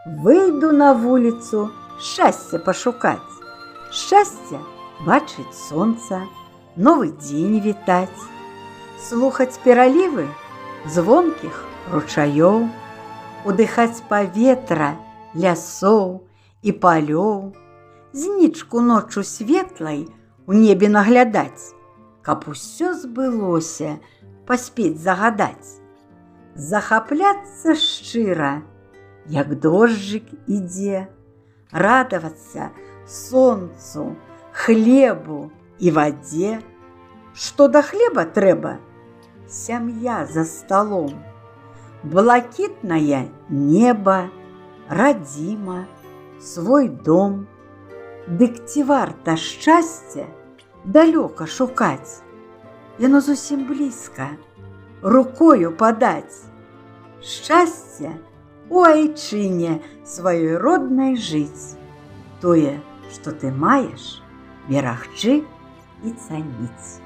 Выйду на вуліцу шчасце пашукаць. Шчасце бачыць сонца, новы дзень вітаць, слухаць пералівы звонкіх ручаёў, удыхаць паветра лясоў і палёў, знічку ноччу светлай у небе наглядаць, каб усё збылося, паспець загадаць. Захапляцца шчыра, як дожджык ідзе, радавацца сонцу, хлебу і вадзе. Што да хлеба трэба? Сям'я за сталом. Блакітнае неба, радзіма, свой дом. Дык ці варта шчасце далёка шукаць? Яно зусім блізка, рукою падаць. Шчасце у айчыне сваёй роднай жыць. Тое, што ты маеш, берагчы і цаніць.